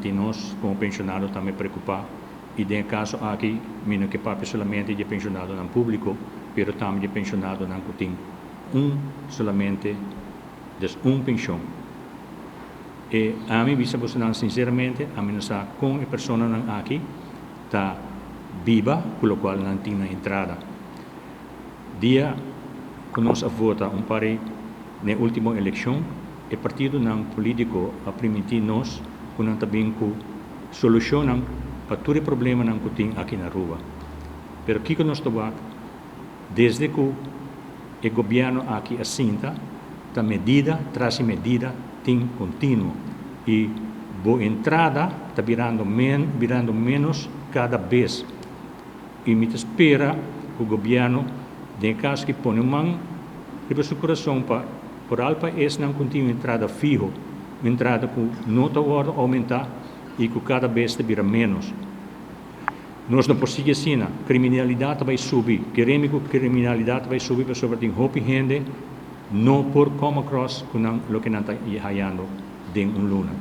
tin nos komo penshonado tambe preokupá. I den e kaso aki mi no ke papia solamente di penshonadonan públiko, pero tambe di penshonadonan ku tin un solamente, dus un penshon. E ami bisa bosonan sinceramente, ami no sa kon e personanan aki ta biba ku lokual nan tin na entrada. Dia ku nos a vota un par na e último elekshon, e partidonan polítiko a primintí nos ku nan ta bin ku solushonnan pa tur e problemanan ku tin aki na Aruba. Pero kiko nos ta wak desde ku e gobièrnu aki a sinta, ta medida tras medida tin kontinuo i bo entrada ta birando menos kada bes. I mi ta spera ku gobièrnu den kaso ku pone man riba su kurason pa vooral pa esnan ku tin entrada fiho, entrada ku no ta wòrdu oumentá i ku kada bes ta bira menos. Nos no por sigui asina. Kriminalidat ta bai subi. Kere mi ku kriminalidat ta bai subi pasobra tin hopi hende no por come across ku nan loke nan ta hayando den un luna.